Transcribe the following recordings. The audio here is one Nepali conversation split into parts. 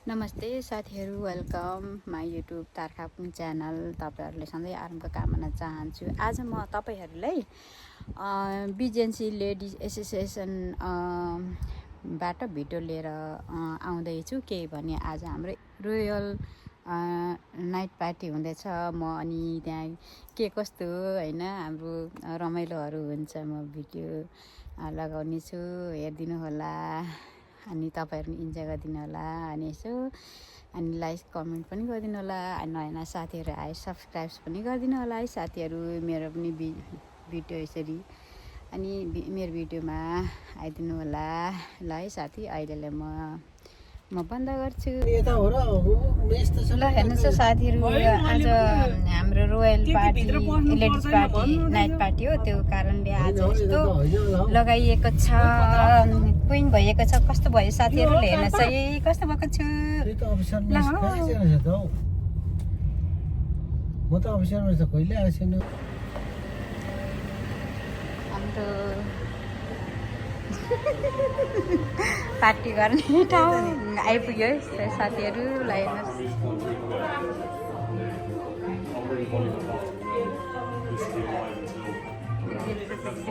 नमस्ते साथीहरू, वेलकम माई युट्युब तारखापुङ च्यानल। तपाईँहरूले सधैँ आरामको कामना चाहन्छु। आज म तपाईँहरूलाई बिजेएनसी लेडिज एसोसिएसन बाट भिडियो लिएर आउँदैछु। केही भने आज हाम्रो रोयल नाइट पार्टी हुँदैछ। म अनि त्यहाँ के कस्तो होइन हाम्रो रमाइलोहरू हुन्छ, म भिडियो लगाउने छु, हेरिदिनु होला। अनि तपाईँहरू इन्जोय गरिदिनु होला। अनि यसो अनि लाइक कमेन्ट पनि गरिदिनु होला। नयाँ नयाँ साथीहरू आए सब्सक्राइब पनि गरिदिनु होला है साथीहरू। मेरो पनि भिडियो यसरी अनि मेरो भिडियोमा आइदिनु होला ल है साथी। अहिलेलाई म बन्द गर्छु। ल हेर्नुहोस् साथीहरू, आज हाम्रो royal party ladies party night party हो। त्यो कारणले आज यस्तो लगाइएको छ, क्विन भएको छ। कस्तो भयो साथीहरूले हेर्नुहोस् है, कस्तो भएको छु। हाम्रो पार्टी गर्ने ठाउँ आइपुग्यो है साथीहरू। ल हेर्नुहोस्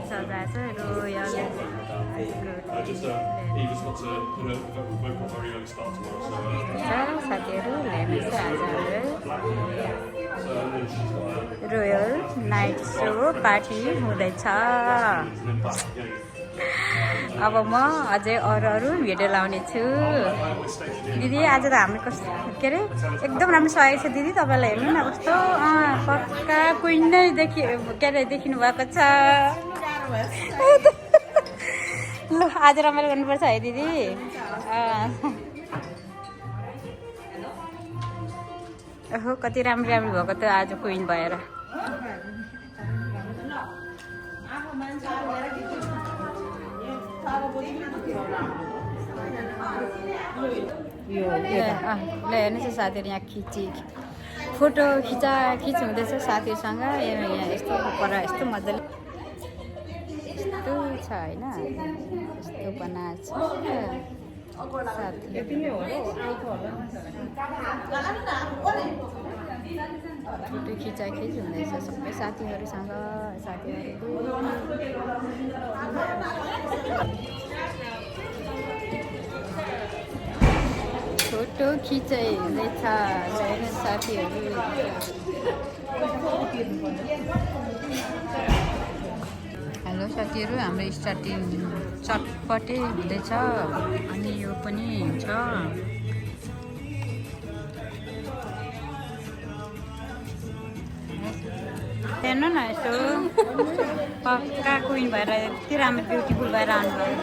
सजाएछ रोयल। साथीहरू हेर्नुहोस् आज रोयल नाइट सो पार्टी हुँदैछ। अब म अझै अरू भिडियो लाउने छु। दिदी आज त हाम्रो कस्तो के अरे एकदम राम्रो सहेको छ दिदी। तपाईँलाई हेर्नु न कस्तो पक्का क्विन नै के अरे देखिनु भएको छ। ल आज रमाइलो गर्नुपर्छ है दिदी। ओहो कति राम्रो राम्रो भएको त आज क्विन भएर। ल हेर्नुहोस् साथीहरू, यहाँ फोटो खिच हुँदैछ साथीहरूसँग। यहाँ यस्तो पर यस्तो मजाले यस्तो छ होइन, यस्तो बनाएको छ फोटो खिच हुँदैछ सबै साथीहरूसँग। फोटो खिचाइ हुँदैछ साथीहरू। हेलो साथीहरू, हाम्रो स्टार्टिङ चटपटे हुँदैछ अनि यो पनि हुन्छ। हेर्नु न यसो पक्का क्विन भएर यति राम्रो ब्युटिफुल भएर आउनुभयो।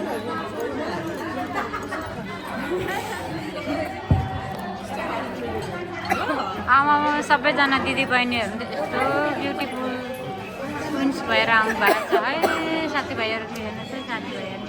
आमामा सबैजना दिदी बहिनीहरू यस्तो ब्युटिफुल क्विन्स भएर आउनु भएको छ है साथीभाइहरू। हेर्नुहोस् है साथीभाइहरू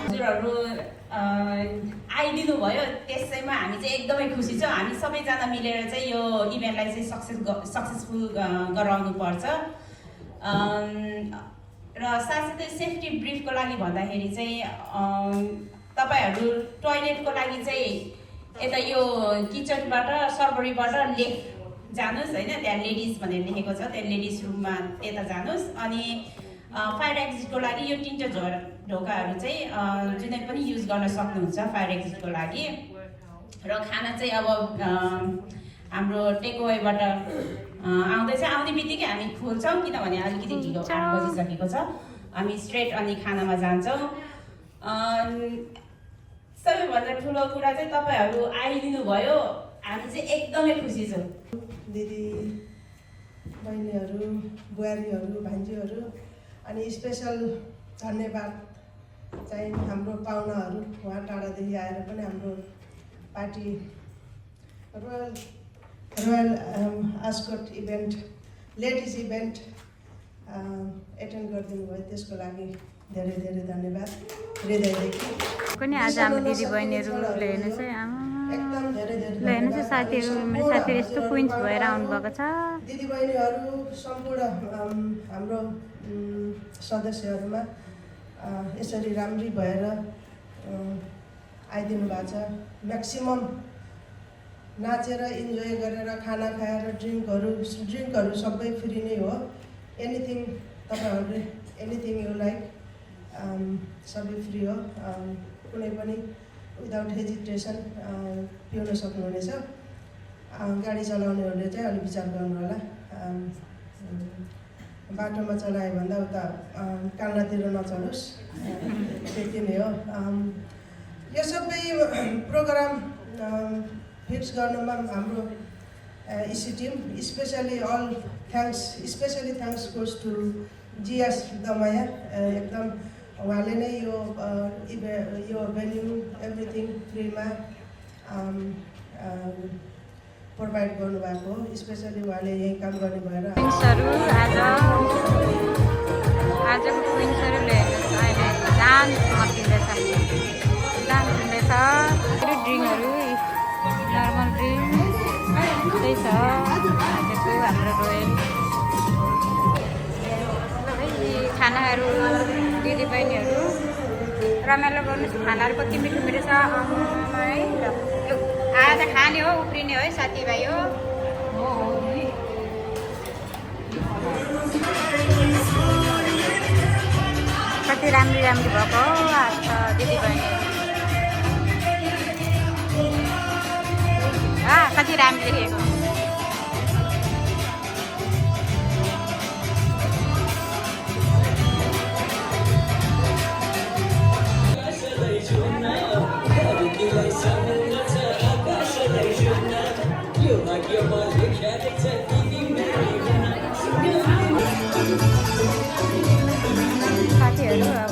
हजुरहरू आइदिनु भयो, त्यसैमा हामी चाहिँ एकदमै खुसी छौँ। हामी सबैजना मिलेर चाहिँ यो इभेन्टलाई चाहिँ सक्सेसफुल गराउनु पर्छ। र साथसाथै सेफ्टी ब्रिफको लागि भन्दाखेरि चाहिँ तपाईँहरू टोइलेटको लागि चाहिँ यता यो किचनबाट सर्भरीबाट जानुहोस् होइन, त्यहाँ लेडिज भनेर लेखेको छ, त्यहाँ लेडिज रुममा त्यता जानुहोस्। अनि फायर एक्जिटको लागि यो तिनवटा ढोकाहरू चाहिँ जुनै पनि युज गर्न सक्नुहुन्छ फायर एक्जिटको लागि। र खाना चाहिँ अब हाम्रो टेकअवेबाट आउँदैछ। आउने बित्तिकै हामी खोल्छौँ किनभने अलिकति ढिलो 8 बजिसकेको छ। हामी स्ट्रेट अनि खानामा जान्छौँ। सबैभन्दा ठुलो कुरा चाहिँ तपाईँहरू आइदिनु भयो, हामी चाहिँ एकदमै खुसी छौँ। दिदी बहिनीहरू, बुहारीहरू, भान्जीहरू अनि स्पेसल धन्यवाद चाहिँ हाम्रो पाहुनाहरू उहाँ टाढादेखि आएर पनि हाम्रो party royal escort event ladies event attend गरिदिनु भयो त्यसको लागि धेरै धेरै धन्यवाद हृदयदेखि। पनि आज हाम्रो दिदीबहिनीहरूले हेर्नुहोस् है एकदम धेरै धेरै ल हेर्नुहोस् है साथीहरू, मेरो साथीहरू यस्तो क्विन्स भएर आउनुभएको छ। दिदीबहिनीहरू सम्पूर्ण हाम्रो सदस्यहरूमा यसरी राम्री भएर आइदिनु भएको छ। म्याक्सिमम नाचेर इन्जोय गरेर खाना खाएर ड्रिङ्कहरू सबै फ्री नै हो। एनिथिङ तपाईँहरूले एनिथिङ यु लाइक सबै फ्री हो। कुनै पनि विदाउट हेजिटेसन पिउन सक्नुहुनेछ। गाडी चलाउनेहरूले चाहिँ अलिक विचार गर्नु होला। बाटोमा चलायो भन्दा उता कान्लातिर नचढोस्, त्यति नै हो। यो सबै प्रोग्राम फिक्स गर्नुमा हाम्रो इसी team specially specially thanks goes to जिएस दमाया। एकदम उहाँले नै यो भेन्यू एभ्रिथिङ फ्रीमा प्रोभाइड गर्नुभएको हो। स्पेसली उहाँले यहीँ काम गर्ने भएर आजको क्विन्सहरूले हेर्नुहोस् अहिले डान्स मचिँदैछ, ड्रिङ्कहरू नर्मल ड्रिङ्क त्यही छ आजको हाम्रो रोयल। खानाहरू दिदीबहिनीहरू रमाइलो गर्नुहोस्। खानाहरू कति मिठो मिठो छ है। आज खाने हो उफ्रिने हो है साथीभाइ हो। कति राम्रो राम्रो भएको आज त दिदीबहिनीहरू। कति राम्रो देखेको। साथीहरू अब